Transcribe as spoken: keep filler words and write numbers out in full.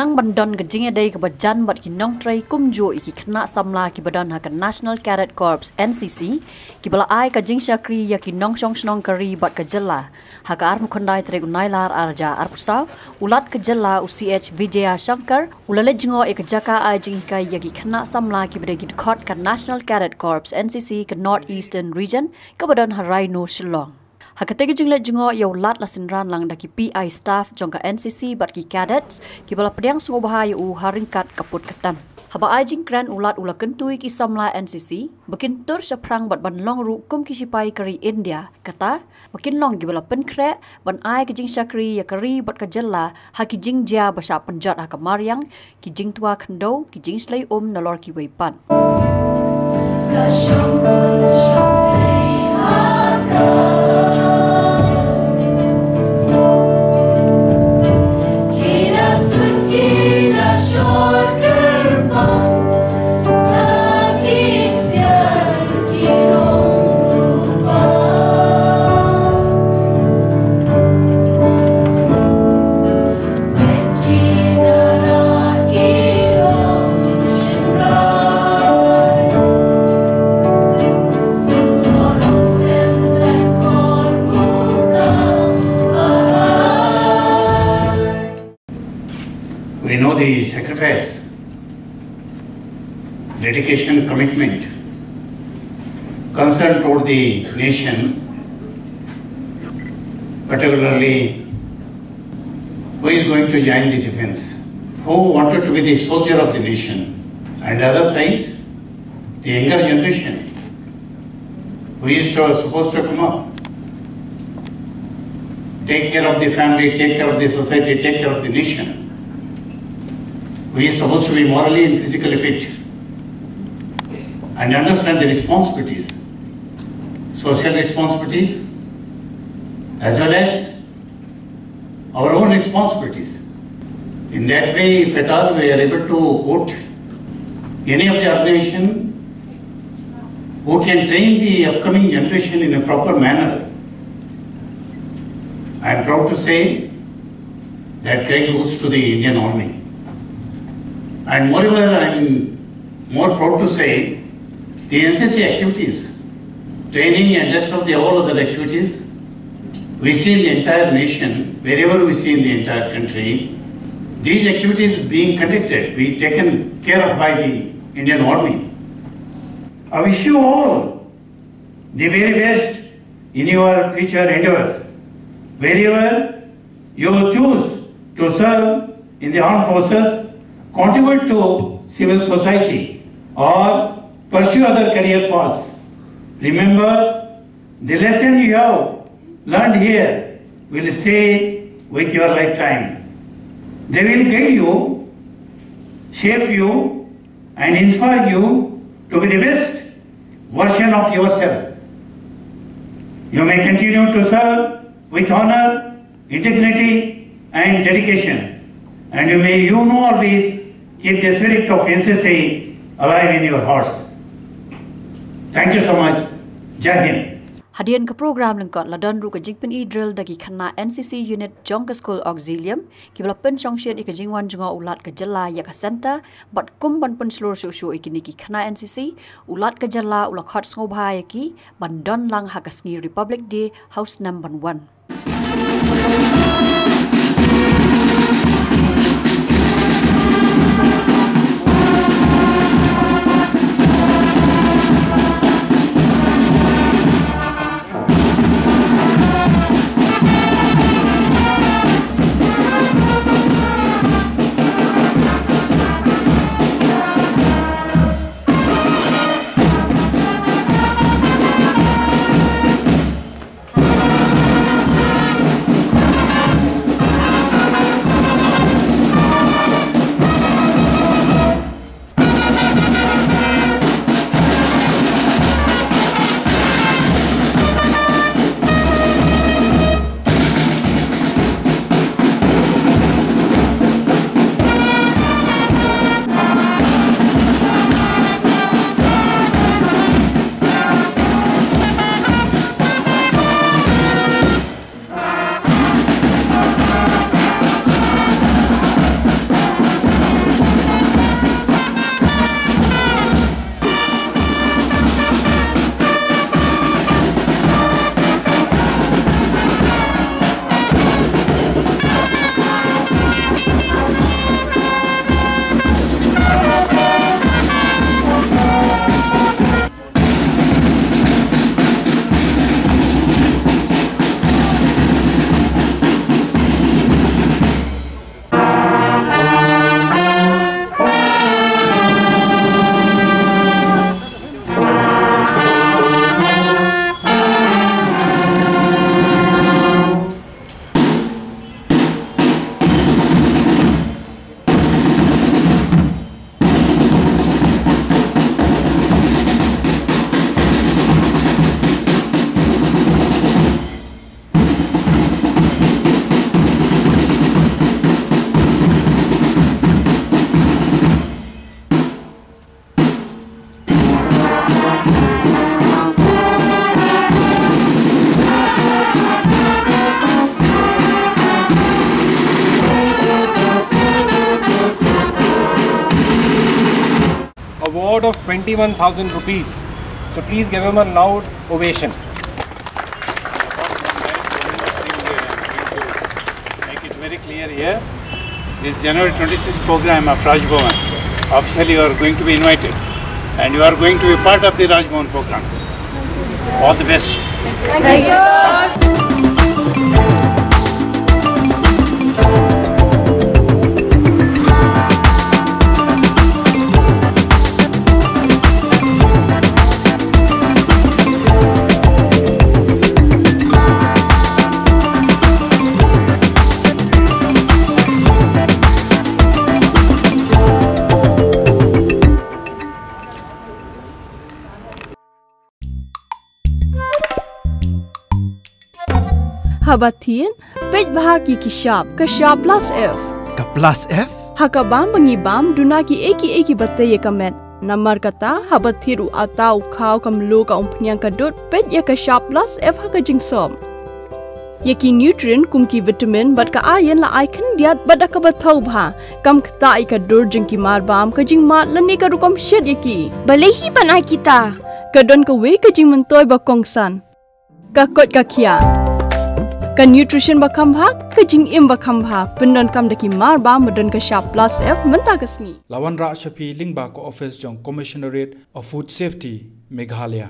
Nang ban don ka jingïadei kaba jan bad ki nongtrei kumjuh ïa ki khynnah samla kiba don ha ka National Cadet Corps, N C C, kiba la ai ka jingshakri ïa ki nongshong shnong ka ri bad ka jylla. Ha ka arphew khyndai tarik u Nailar arhajar arphew saw, u Lat ka jylla u C H Vijayashankar u la leit jngoh ïa ka jaka ai jinghikai ïa ki khynnah samla kiba dei ki dkhot ka National Cadet Corps, N C C, ka North Eastern Region, kaba don ha Rhino, Shillong. Ha katei ka jingleit jngoh ïa u Lat la synran lang da ki P I staff jong ka N C C bad ki cadets kiba la pdiang sngewbha ïa u ha ryngkat ka put ka tem. Haba ai jingkren, u Lat u la kyntu ïa ki samla N C C ba kin tur shaphrang bad ban long ruh kum ki shipai ka ri India, kata ba kin long kiba la pynkhreh ban ai ka jingshakri ïa ka ri bad ka jylla ha ki jingjia ba shah pynjot ha ka mariang, ki jingtwa khyndew, ki jingshlei um nalor kiwei pat. We know the sacrifice, dedication, commitment, concern toward the nation, particularly who is going to join the defense, who wanted to be the soldier of the nation, and the other side, the younger generation who is to, supposed to come up, take care of the family, take care of the society, take care of the nation, who is supposed to be morally and physically fit and understand the responsibilities, social responsibilities, as well as our own responsibilities. In that way, if at all we are able to put any of the organization who can train the upcoming generation in a proper manner, I am proud to say that credit goes to the Indian Army. And moreover, I am more proud to say the N C C activities, training and rest of the all other activities, we see in the entire nation, wherever we see in the entire country, these activities being conducted, being taken care of by the Indian Army. I wish you all the very best in your future endeavors. Wherever you choose to serve in the armed forces, contribute to civil society, or pursue other career paths, remember, the lesson you have learned here will stay with your lifetime. They will guide you, shape you, and inspire you to be the best version of yourself. You may continue to serve with honor, dignity, and dedication, and you may, you know, always keep the spirit of N C C alive in your hearts. Thank you so much. Jai Hind. Hadien ka program lyngkot la don ruh ka jingpyni drill da ki khynnah N C C unit jong ka skul Auxilium, kiba la pynshongshit ïa ka jingwan jngoh u Lat ka jylla ïa ka centre, bad kum ban pynshlur shuh shuh ïa kine ki khynnah N C C, u Lat ka jylla u la khot sngewbha ïa ki ban don lang ha ka sngi Republic Day ha u snem ban wan. Out of twenty-one thousand rupees. So please give him a loud ovation. Make it very clear here. This January twenty-sixth program of Raj Bhavan, officially you are going to be invited and you are going to be part of the Raj Bhavan programs. All the best. Haba thied, peit bha ki ki shap, ka shap plus F. Ka plus F? Ha ka bam ba ngi bam, duna ki ei ki ei ki ba tei ïa ka met. Namar kata, haba thied u ata, u khaw, ka mluh, ka umphniang, ka dud, peit ïa ka shap plus F ha ka jingsop. Ïa ki nutrient kum ki vitamin bad ka iron la ai khyndiat bad da kaba thaw bha. Kam ktah ïa ka dur jong ki mar bam, ka jingmad lane ka rukom shet ïa ki. Balei hi ban ai kita? Ka don kawei ka jingmyntoi ba kongsan. Ka koit ka khiah. Ka nutrition ba kham bha, ka jingim ba kham bha. Pyndonkam da ki mar bam ba don ka shap plus F mynta ka sngi. La wanrah sha phi lyngba ka office jong Commissionerate of Food Safety, Meghalaya.